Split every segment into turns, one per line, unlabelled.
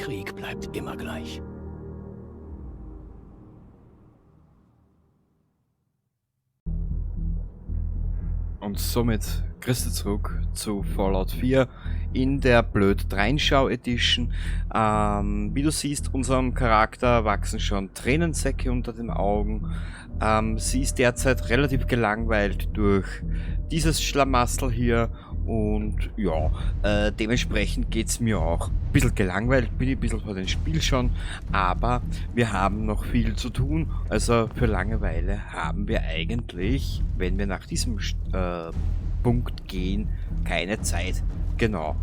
Krieg bleibt immer gleich.
Und somit grüß dich zurück zu Fallout 4 in der Blöd Dreinschau Edition. Wie du siehst, unserem Charakter wachsen schon Tränensäcke unter den Augen. Sie ist derzeit relativ gelangweilt durch dieses Schlamassel hier und dementsprechend geht's mir auch. Ein bisschen gelangweilt bin ich ein bisschen vor dem Spiel schon, aber wir haben noch viel zu tun. Also für Langeweile haben wir eigentlich, wenn wir nach diesem Punkt gehen, keine Zeit. Genau.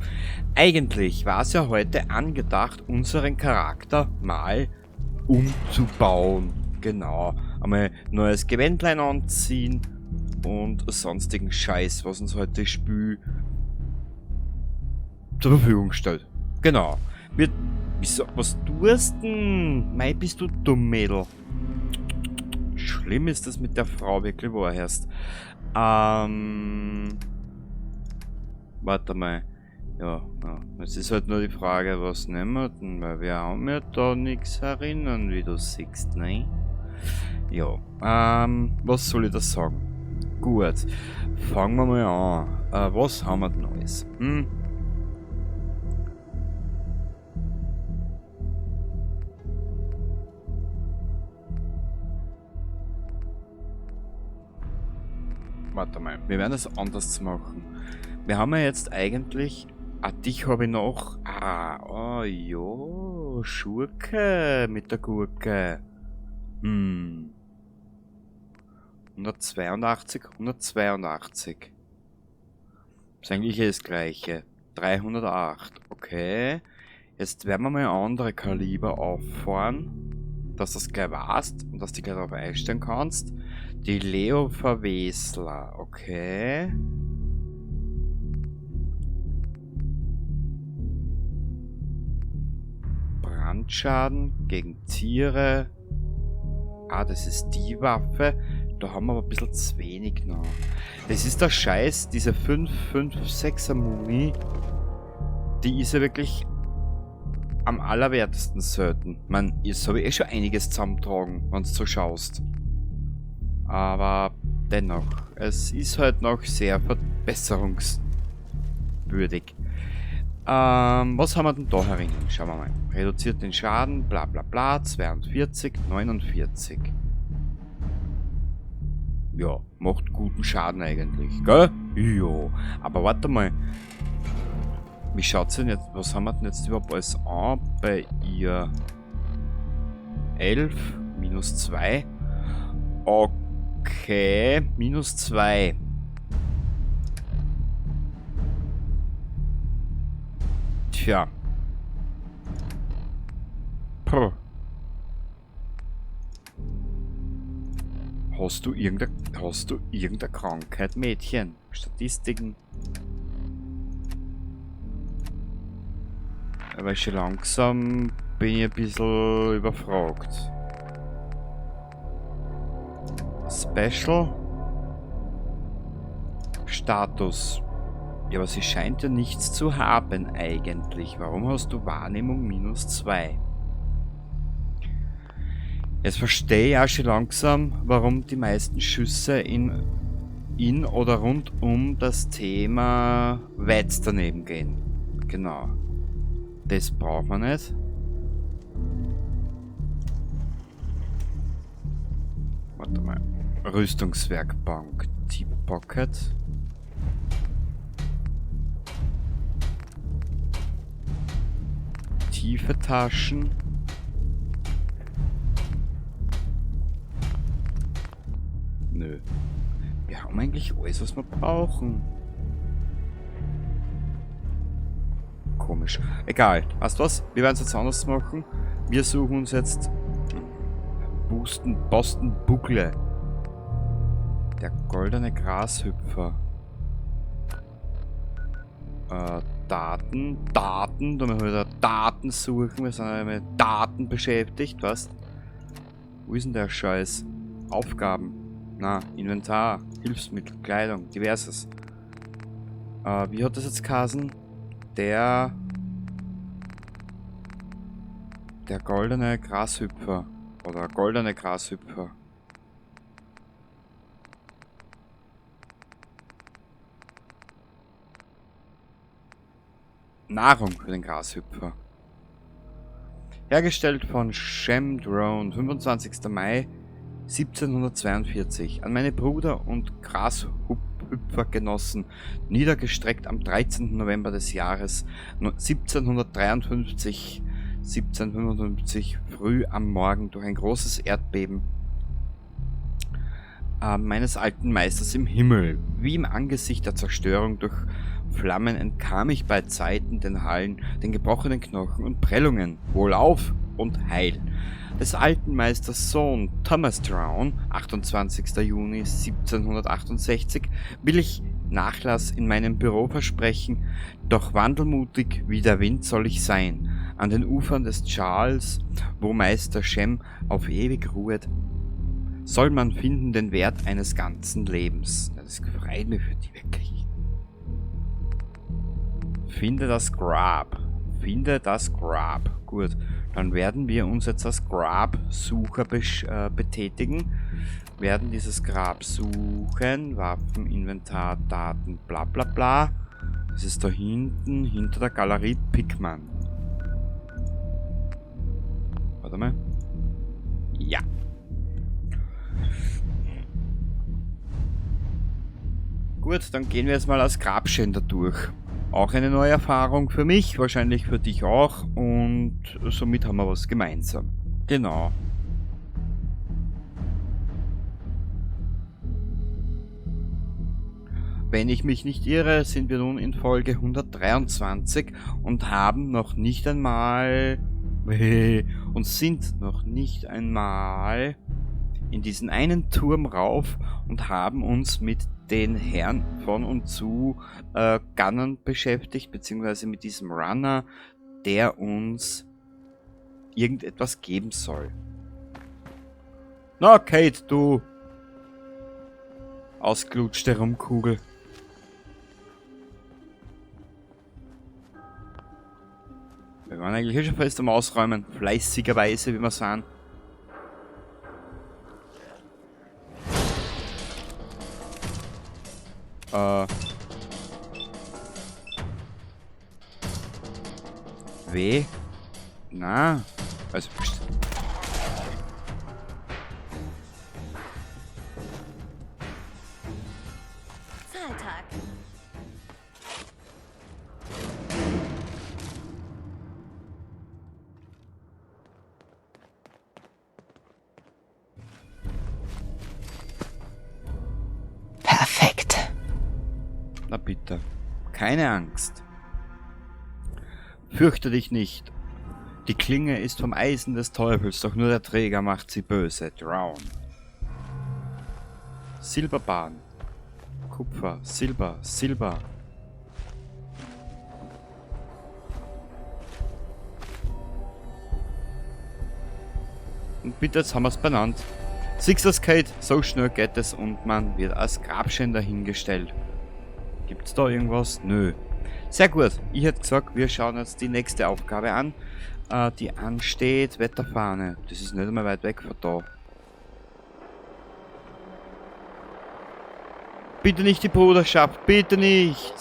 Eigentlich war es ja heute angedacht, unseren Charakter mal umzubauen. Genau. Einmal neues Gewändlein anziehen und sonstigen Scheiß, was uns heute das Spiel zur Verfügung stellt. Genau. Was tust denn? Mei, bist du dumm, Mädel. Schlimm ist das mit der Frau wirklich, wo er herrscht. Warte mal. Ja, ja. Es ist halt nur die Frage, was nehmen wir denn? Weil wir haben ja da nix erinnern, wie du siehst, ne? Ja, was soll ich da sagen? Gut, fangen wir mal an. Was haben wir denn alles? Warte mal, wir werden das anders machen. Wir haben ja jetzt eigentlich... Ah, dich habe ich noch. Ah, oh jo, Schurke mit der Gurke. 182, 182. Ist eigentlich eh das gleiche. 308, okay. Jetzt werden wir mal andere Kaliber auffahren, dass das gleich weißt und dass du dich gleich darauf einstellen kannst. Die Leo Verwesler, okay. Brandschaden gegen Tiere. Ah, das ist die Waffe. Da haben wir aber ein bisschen zu wenig noch. Das ist der Scheiß, diese 5, 5, 6er Muni, die ist ja wirklich am allerwertesten selten. Man, jetzt habe ich eh schon einiges zusammentragen, wenn du so schaust. Aber dennoch, es ist halt noch sehr verbesserungswürdig. Was haben wir denn da herinnen? Schauen wir mal. Reduziert den Schaden, bla bla bla, 42, 49. Ja, macht guten Schaden eigentlich, gell? Ja, aber warte mal. Wie schaut's denn jetzt, was haben wir denn jetzt überhaupt alles an bei ihr? 11, minus 2. Okay, minus 2. Tja. Puh. Hast du irgendeine Krankheit, Mädchen? Statistiken. Aber schon langsam bin ich ein bisschen überfragt. Special. Status. Ja, aber sie scheint ja nichts zu haben eigentlich. Warum hast du Wahrnehmung minus 2? Jetzt verstehe ich auch schon langsam, warum die meisten Schüsse in oder rund um das Thema weit daneben gehen. Genau. Das braucht man nicht. Warte mal. Rüstungswerkbank. Deep Pocket. Tiefe Taschen. Nö. Wir haben eigentlich alles, was wir brauchen. Komisch. Egal. Weißt du was? Wir werden es jetzt anders machen. Wir suchen uns jetzt Boosten, Boston Bugle. Der goldene Grashüpfer. Daten, Daten, da müssen wir wieder Daten suchen. Wir sind ja mit Daten beschäftigt, weißt? Wo ist denn der Scheiß? Aufgaben. Na, Inventar, Hilfsmittel, Kleidung, diverses. Wie hat das jetzt geheißen? Der Der goldene Grashüpfer. Oder goldene Grashüpfer. Nahrung für den Grashüpfer. Hergestellt von Shem Drowne, 25. Mai 1742. An meine Bruder und Grashüpfergenossen, niedergestreckt am 13. November des Jahres 1753, 1755, früh am Morgen durch ein großes Erdbeben meines alten Meisters im Himmel. Wie im Angesicht der Zerstörung durch Flammen entkam ich bei Zeiten den Hallen, den gebrochenen Knochen und Prellungen. Wohlauf und heil. Des alten Meisters Sohn Thomas Drowne, 28. Juni 1768, will ich Nachlass in meinem Büro versprechen, doch wandelmutig wie der Wind soll ich sein. An den Ufern des Charles, wo Meister Shem auf ewig ruhet, soll man finden den Wert eines ganzen Lebens. Das freut mich für die wirklich. Finde das Grab. Finde das Grab. Gut, dann werden wir uns jetzt als Grabsucher betätigen. Werden dieses Grab suchen. Waffen, Inventar, Daten, bla bla bla. Das ist da hinten, hinter der Galerie Pickman. Warte mal. Ja. Gut, dann gehen wir jetzt mal als Grabschänder durch. Auch eine neue Erfahrung für mich, wahrscheinlich für dich auch. Und somit haben wir was gemeinsam. Genau. Wenn ich mich nicht irre, sind wir nun in Folge 123 und haben noch nicht einmal und sind noch nicht einmal in diesen einen Turm rauf und haben uns mit den Herren von und zu Gunnern beschäftigt, beziehungsweise mit diesem Runner, der uns irgendetwas geben soll. Na, Kate, du ausgelutschte Rumkugel. Wir waren eigentlich hier schon fest am Ausräumen, fleißigerweise, wie wir sind. W? Na, also, pst.
Zahltag.
Perfekt.
Na bitte. Keine Angst. Fürchte dich nicht. Die Klinge ist vom Eisen des Teufels, doch nur der Träger macht sie böse. Drowne. Silberbahn. Kupfer, Silber, Silber. Und bitte, jetzt haben wir's benannt. Siehst du's, Kate? So schnell geht es und man wird als Grabschänder hingestellt. Gibt's da irgendwas? Nö. Sehr gut. Ich hätte gesagt, wir schauen uns die nächste Aufgabe an, die ansteht. Wetterfahne. Das ist nicht einmal weit weg von da. Bitte nicht die Bruderschaft, bitte nicht!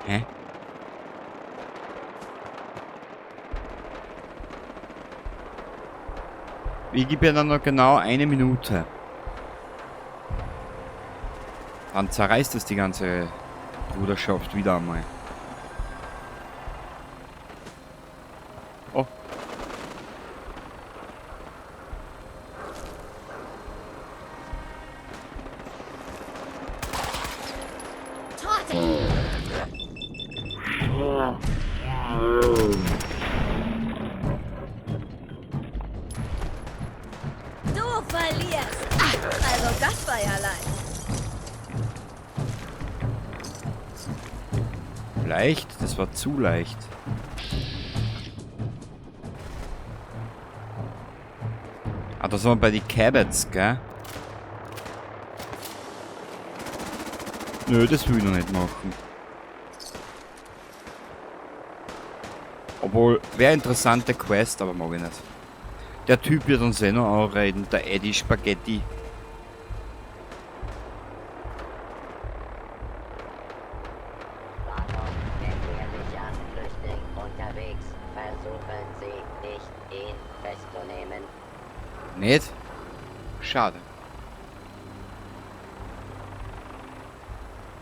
Hä? Ich gebe ja dann noch genau eine Minute. Dann zerreißt es die ganze Bruderschaft wieder einmal. Oh.
Du verlierst. Also das war ja leicht.
Leicht? Das war zu leicht. Ah, das waren bei den Cabots, gell? Nö, das will ich noch nicht machen. Obwohl, wäre interessante Quest, aber mag ich nicht. Der Typ wird uns eh noch anreden, der Eddie Spaghetti.
Warnung, gefährlicher Flüchtling unterwegs. Versuchen Sie nicht, ihn festzunehmen.
Nicht? Schade.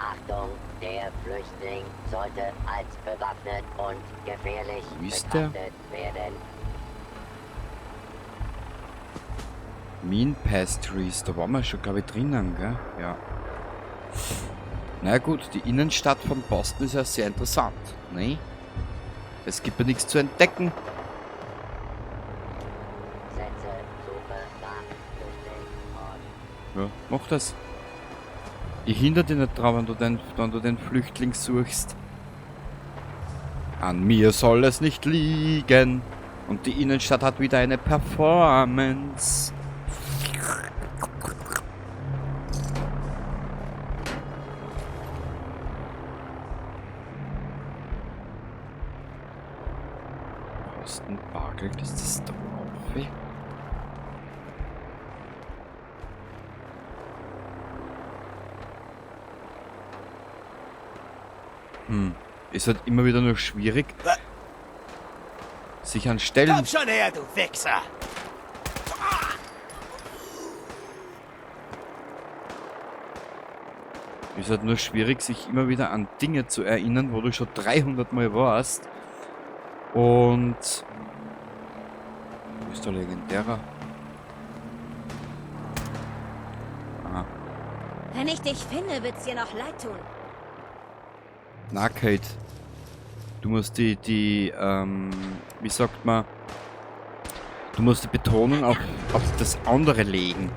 Achtung, der Flüchtling sollte als bewaffnet und gefährlich
Wo ist der?
betrachtet werden.
Mean Pastries, da waren wir schon, glaube ich, drinnen, gell? Ja. Na ja, gut, die Innenstadt von Boston ist ja sehr interessant, ne? Es gibt ja nichts zu entdecken.
Setze Suche nach Flüchtling fort.
Ja, mach das. Ich hindere dich nicht dran, wenn du den Flüchtling suchst. An mir soll es nicht liegen. Und die Innenstadt hat wieder eine Performance. Boston Bargeld, ist das da auf? Ist halt immer wieder nur schwierig, sich an Stellen...
Komm schon her, du Wichser!
Ist halt nur schwierig, sich immer wieder an Dinge zu erinnern, wo du schon 300 Mal warst. Und... Wo ist der Legendärer? Ah.
Wenn ich dich finde, wird's dir noch leid tun.
Na, Kate. Du musst die, wie sagt man? Du musst die Betonung auf das andere legen.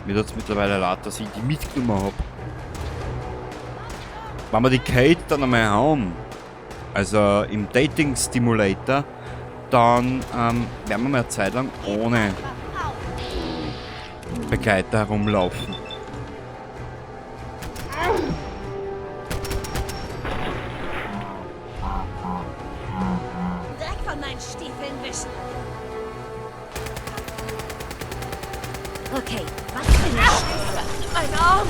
Mir tut's mittlerweile leid, dass ich die mitgenommen hab. Wenn wir die Kate dann einmal haben, also im Dating Stimulator, dann werden wir mal eine Zeit lang ohne Begleiter herumlaufen.
Dreck von meinen Stiefeln wischen. Okay, was für eine Scheiße. Mein Arm!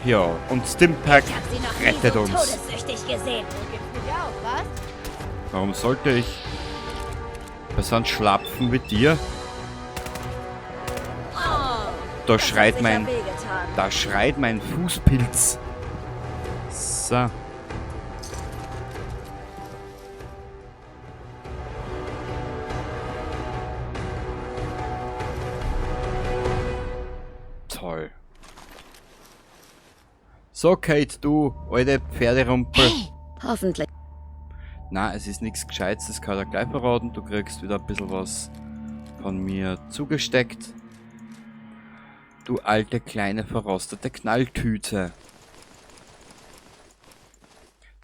Ja, und Stimpak
Ich hab sie noch nie
rettet
so
uns.
todessüchtig gesehen.
Du gibst nicht auf, was?
Warum sollte ich? Bei so einem Schlapfen wie dir?
Oh,
Da
das hat
schreit
sicher
mein,
wehgetan.
da schreit mein Fußpilz. So. Toll. So, Kate, du alte Pferderumpel.
Hey, hoffentlich.
Na, es ist nichts Gescheites, das kann ich dir gleich verraten. Du kriegst wieder ein bisschen was von mir zugesteckt. Du alte, kleine, verrostete Knalltüte.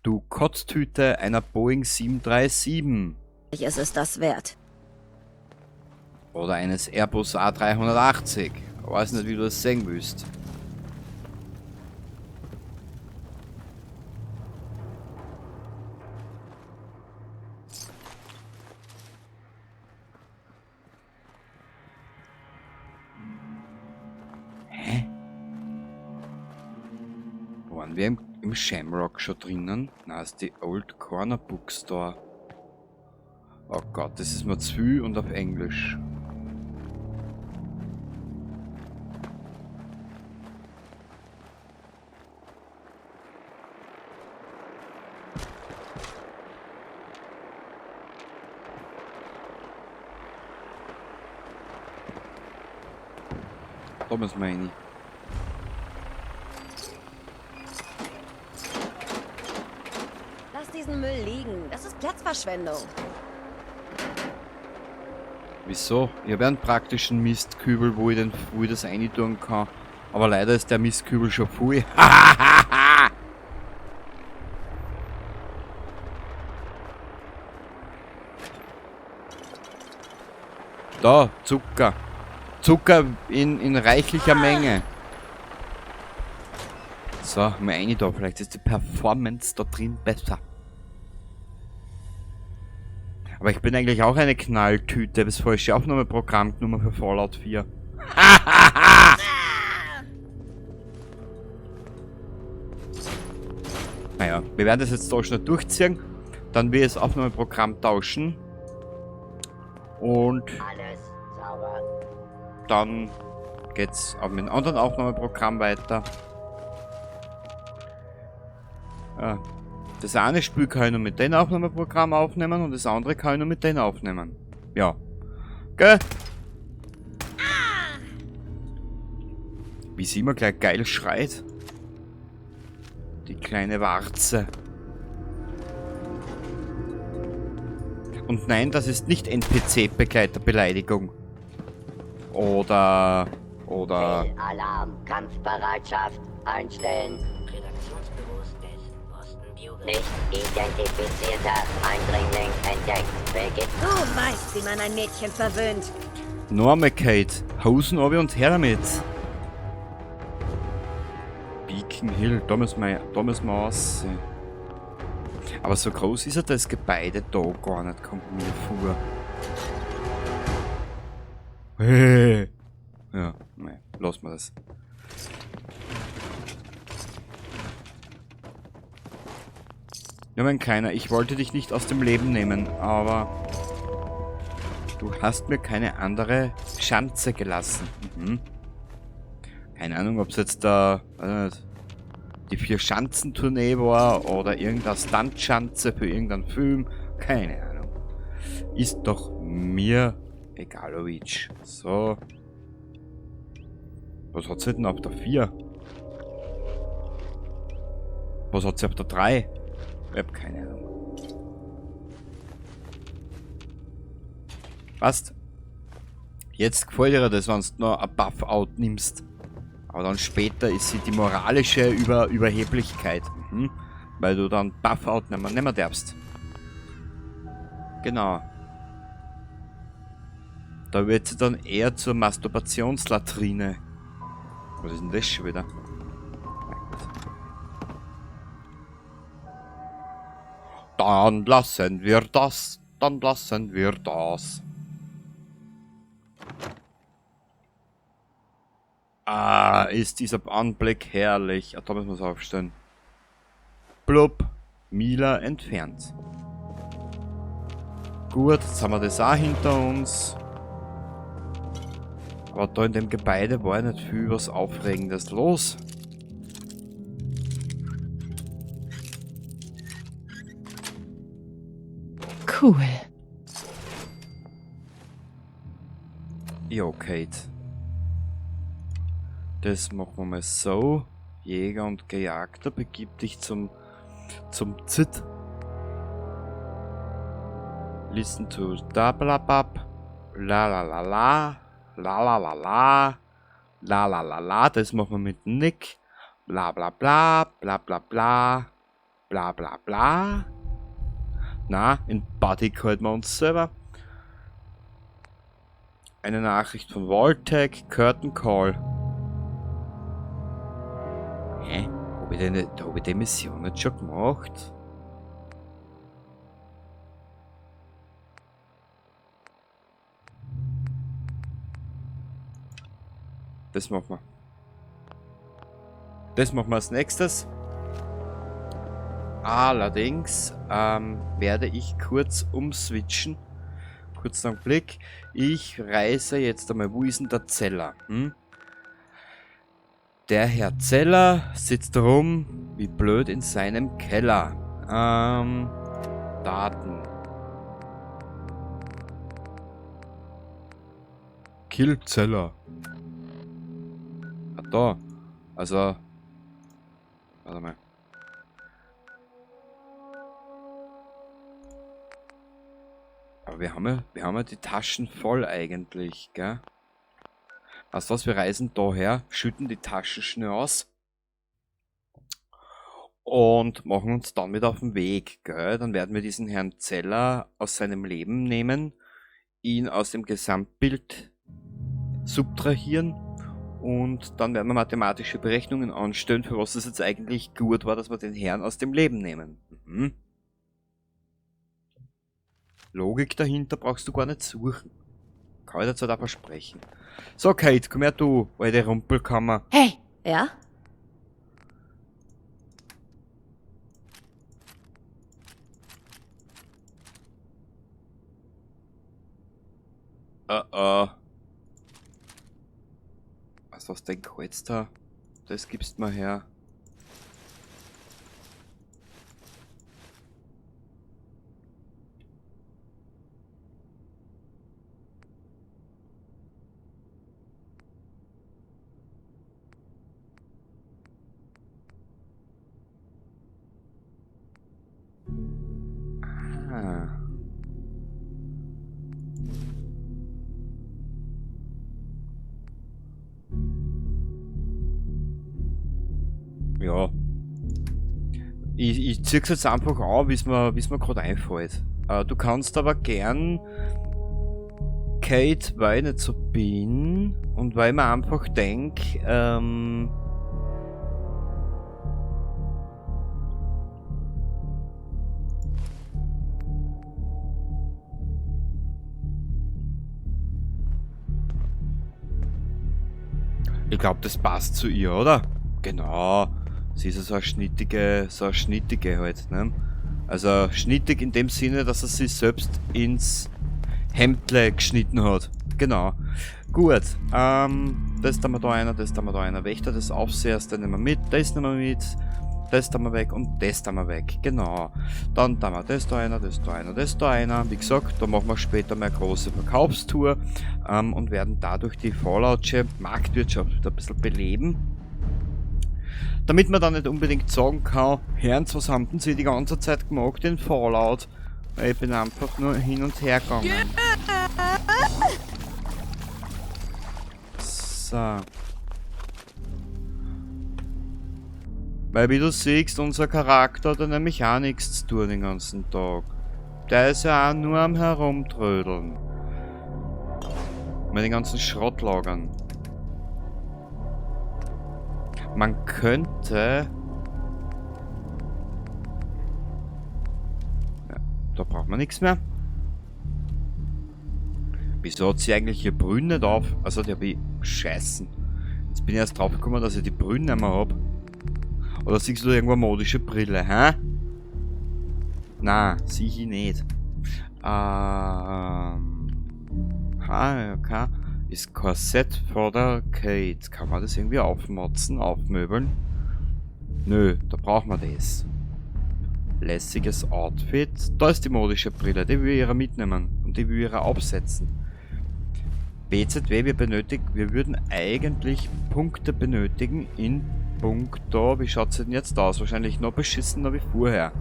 Du Kotztüte einer Boeing 737.
Es ist das wert.
Oder eines Airbus A380. Ich weiß nicht, wie du das sehen willst. Hä? Waren wir im Shamrock schon drinnen? Na, ist die Old Corner Bookstore. Oh Gott, das ist mir zu viel und auf Englisch. Da müssen wir rein.
Lass diesen Müll liegen. Das ist Platzverschwendung.
Wieso? Ich habe einen praktischen Mistkübel, wo ich das reintun kann. Aber leider ist der Mistkübel schon voll. Da, Zucker. Zucker in reichlicher Menge. So, mal eine da. Vielleicht ist die Performance da drin besser. Aber ich bin eigentlich auch eine Knalltüte. Das falsche Aufnahmeprogramm genommen für Fallout 4. Naja, wir werden das jetzt da schnell durchziehen. Dann wir das Aufnahmeprogramm tauschen. Und dann geht's auch mit einem anderen Aufnahmeprogramm weiter. Ja, das eine Spiel kann ich nur mit dem Aufnahmeprogramm aufnehmen und das andere kann ich nur mit dem aufnehmen. Ja. Gell? Wie sie immer gleich geil schreit. Die kleine Warze. Und nein, das ist nicht N P C-Begleiterbeleidigung. Oder...
Alarm, Kampfbereitschaft einstellen.
Redaktionsbüros des Boston Bugle.
Nicht identifizierter Eindringling entdeckt. Beginn.
Du weißt, wie man ein Mädchen verwöhnt.
Norma Kate, Hosen obi und her damit. Beacon Hill, da müssen wir raus. Aber so groß ist ja das Gebäude da gar nicht, kommt mir vor. Ja, nein, lass mal das. Ja, mein Kleiner, ich wollte dich nicht aus dem Leben nehmen, aber du hast mir keine andere Schanze gelassen. Keine Ahnung, ob's jetzt da, weiß nicht, die 4-Schanzentournee war oder irgendeine Stuntschanze für irgendeinen Film. Keine Ahnung. Ist doch mir egalowitsch. So. Was hat sie denn auf der 4? Was hat sie auf der 3? Ich hab keine Ahnung. Passt. Jetzt gefällt dir das, wenn du noch ein Buff-Out nimmst. Aber dann später ist sie die moralische Überheblichkeit. Weil du dann Buff-Out nicht mehr darfst. Genau. Da wird sie dann eher zur Masturbationslatrine. Was ist denn das schon wieder? Dann lassen wir das. Dann lassen wir das. Ah, ist dieser Anblick herrlich. Ah, da müssen wir es aufstellen. Blub. Mila entfernt. Gut, jetzt haben wir das auch hinter uns. Aber da in dem Gebäude war ja nicht viel was Aufregendes los.
Cool.
Jo, Kate. Das machen wir mal so. Jäger und Gejagter, begib dich zum Zit. Listen to Dablabab. La la la la. La la la la. La la la la. Das machen wir mit Nick. Bla bla bla. Bla bla bla. Bla bla bla. Na, in Buddy halten wir uns selber. Eine Nachricht von Vault-Tec, Curtain Call. Hä? Hab ich denn nicht, hab ich die Mission nicht schon gemacht? Das machen wir. Das machen wir als nächstes. Allerdings werde ich kurz umswitchen. Kurzen Augenblick. Ich reise jetzt einmal. Wo ist denn der Zeller? Der Herr Zeller sitzt rum wie blöd in seinem Keller. Daten. Kill Zeller. Ah, da. Also. Warte mal. Aber wir haben ja die Taschen voll eigentlich, gell? Weißt du was, wir reisen daher, schütten die Taschen schnell aus und machen uns dann wieder auf den Weg, gell? Dann werden wir diesen Herrn Zeller aus seinem Leben nehmen. ihn aus dem Gesamtbild subtrahieren und dann werden wir mathematische Berechnungen anstellen, für was es jetzt eigentlich gut war, dass wir den Herrn aus dem Leben nehmen. Mhm. Logik dahinter brauchst du gar nicht suchen. Kann ich dazu da versprechen. So, Kate, komm her, du alte Rumpelkammer.
Hey! Ja?
Was, was denn jetzt da? Das gibst mal her. Ah. Ja. Ich zieh's jetzt einfach an, wie's mir grad einfällt. Du kannst aber gern Kate, weil ich nicht so bin und weil ich mir einfach denk, ich glaub, das passt zu ihr, oder? Genau. Sie ist ja so eine schnittige halt, ne? Also schnittig in dem Sinne, dass er sich selbst ins Hemdle geschnitten hat. Genau. Gut. Das da wir da einer, das da wir da einer. Wächter des Aufsehers, den nehmen wir mit, das nehmen wir mit, das da wir weg und das da wir weg. Genau. Dann da wir das da einer, das da einer, das da einer. Wie gesagt, da machen wir später mal eine große Verkaufstour und werden dadurch die Falloutsche Marktwirtschaft wieder ein bisschen beleben. Damit man dann nicht unbedingt sagen kann, Herrn, was haben denn Sie die ganze Zeit gemacht in Fallout? Weil ich bin einfach nur hin und her gegangen. So. Weil wie du siehst, unser Charakter hat ja nämlich auch nichts zu tun den ganzen Tag. Der ist ja auch nur am Herumtrödeln. Mit den ganzen Schrottlagern. Man könnte... Ja, da braucht man nichts mehr. Wieso hat sie eigentlich ihr Brünn nicht auf? Also die hab ich... Scheißen. Jetzt bin ich erst drauf gekommen, dass ich die Brünn nicht mehr hab. Oder siehst du irgendwo eine modische Brille, hä? Na, sieh ich nicht. Okay. Ist Korsett vor der Kate. Kann man das irgendwie aufmotzen, aufmöbeln? Nö, da braucht man das. Lässiges Outfit. Da ist die modische Brille, die will ich ihrer mitnehmen. Und die will ich ihrer aufsetzen. BZW, wir würden eigentlich Punkte benötigen in Punkto. Wie schaut's denn jetzt aus? Wahrscheinlich noch beschissener wie vorher.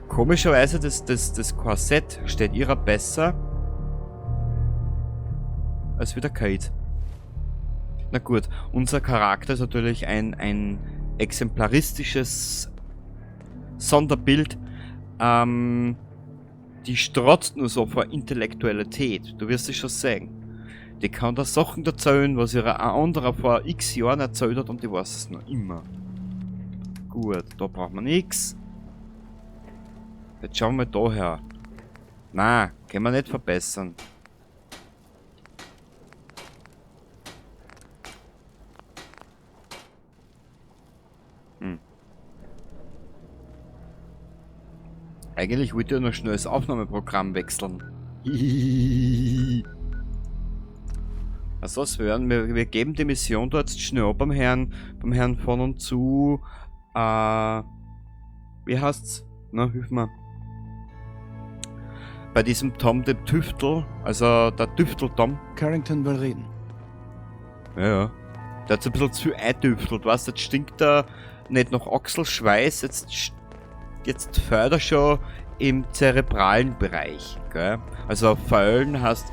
Komischerweise, das Korsett steht ihrer besser als wieder Kate. Na gut, unser Charakter ist natürlich ein exemplaristisches Sonderbild. Die strotzt nur so vor Intellektualität. Du wirst es schon sehen. Die kann da Sachen erzählen, was ihr ein anderer vor x Jahren erzählt hat und die weiß es noch immer. Gut, da braucht man nix. Jetzt schauen wir da her. Na, können wir nicht verbessern. Eigentlich wollte ich ja noch schnell das Aufnahmeprogramm wechseln. Also was wir werden, wir geben die Mission dort jetzt schnell ab beim Herrn von und zu. Wie heißt's? Na, hilf mir. Bei diesem Tom, dem Tüftel, also der Tüftel Tom.
Carrington will reden.
Ja, ja. Der hat so ein bisschen zu eintüftelt, weißt du? Jetzt stinkt er nicht nach Achselschweiß, jetzt fällt er schon im zerebralen Bereich, gell? Also Faulen heißt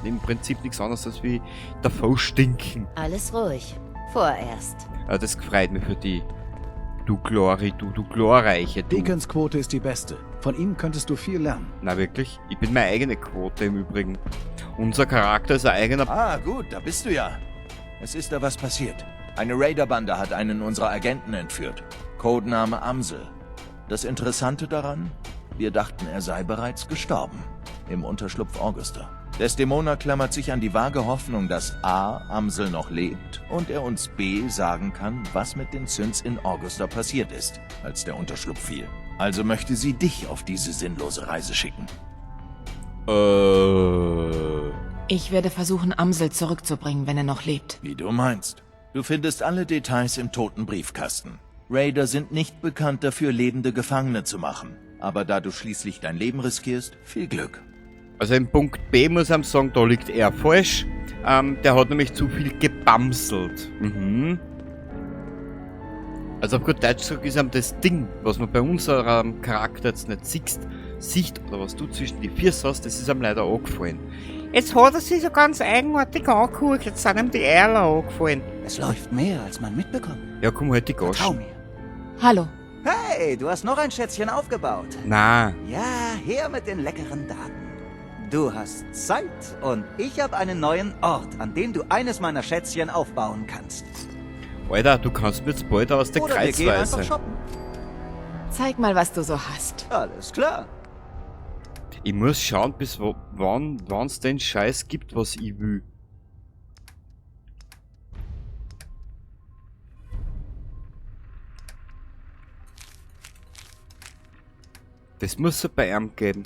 im Prinzip nichts anderes als wie davor stinken.
Alles ruhig. Vorerst.
Ja, das freut mich für die. Du Glori, du Glorreiche, du.
Deacons Quote ist die beste. Von ihm könntest du viel lernen.
Na wirklich? Ich bin meine eigene Quote im Übrigen. Unser Charakter ist ein eigener...
Ah, gut, da bist du ja. Es ist da was passiert. Eine Raiderbande hat einen unserer Agenten entführt. Codename Amsel. Das Interessante daran? Wir dachten, er sei bereits gestorben. Im Unterschlupf Augusta. Desdemona klammert sich an die vage Hoffnung, dass A. Amsel noch lebt und er uns B. sagen kann, was mit den Synths in Augusta passiert ist, als der Unterschlupf fiel. Also möchte sie dich auf diese sinnlose Reise schicken.
Ich werde versuchen, Amsel zurückzubringen, wenn er noch lebt.
Wie du meinst. Du findest alle Details im toten Briefkasten. Raider sind nicht bekannt dafür, lebende Gefangene zu machen. Aber da du schließlich dein Leben riskierst, viel Glück.
Also im Punkt B muss ich sagen, da liegt er falsch. Der hat nämlich zu viel gebamselt. Mhm. Also auf gut Deutsch gesagt ist ihm das Ding, was man bei unserem Charakter jetzt nicht sieht oder was du zwischen die Füße hast, das ist ihm leider angefallen. Jetzt hat er sich so ganz eigenartig angeguckt, jetzt sind ihm die Eier angefallen.
Es läuft mehr, als man mitbekommt.
Ja, komm halt die Goschen.
Vertrau mir.
Hallo.
Hey, du hast noch ein Schätzchen aufgebaut.
Na.
Ja, her mit den leckeren Daten. Du hast Zeit und ich habe einen neuen Ort, an dem du eines meiner Schätzchen aufbauen kannst.
Alter, du kannst mir jetzt bald aus der
Oder wir gehen einfach
Kreuzweise.
shoppen.
Zeig mal, was du so hast.
Alles klar.
Ich muss schauen, bis wann's den Scheiß gibt, was ich will. Das muss es bei ihm geben.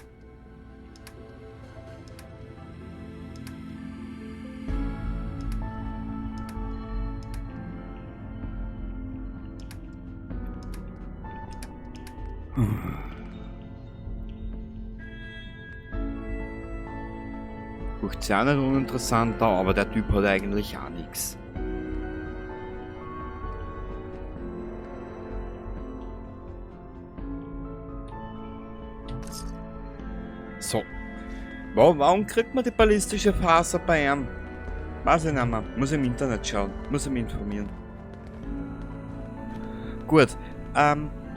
Guckt sich auch nicht uninteressant an, aber der Typ hat eigentlich auch nix. So. Warum kriegt man die ballistische Faser bei ihm? Weiß ich nicht mehr. Muss im Internet schauen. Muss ich mich informieren. Gut.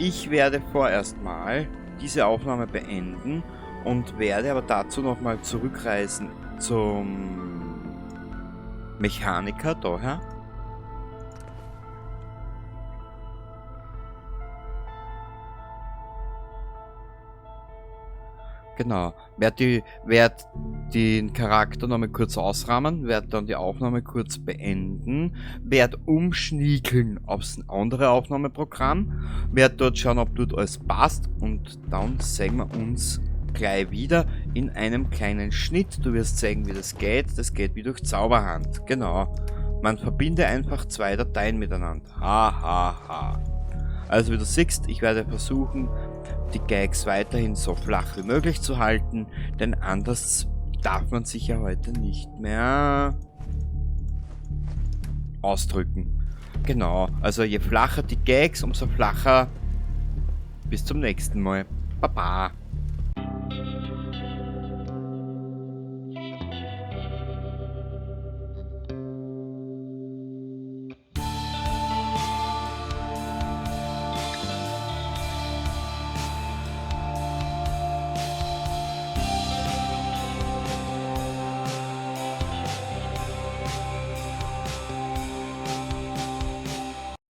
Ich werde vorerst mal diese Aufnahme beenden und werde aber dazu nochmal zurückreisen zum Mechaniker daher. Genau. Werd den Charakter nochmal kurz ausrahmen, werd dann die Aufnahme kurz beenden, werd umschniekeln aufs andere Aufnahmeprogramm, werd dort schauen, ob dort alles passt und dann sehen wir uns gleich wieder in einem kleinen Schnitt. Du wirst sehen, wie das geht. Das geht wie durch Zauberhand. Genau. Man verbinde einfach zwei Dateien miteinander. Ha, ha, ha. Also wie du siehst, ich werde versuchen, die Gags weiterhin so flach wie möglich zu halten, denn anders darf man sich ja heute nicht mehr ausdrücken. Genau, also je flacher die Gags, umso flacher. Bis zum nächsten Mal. Baba.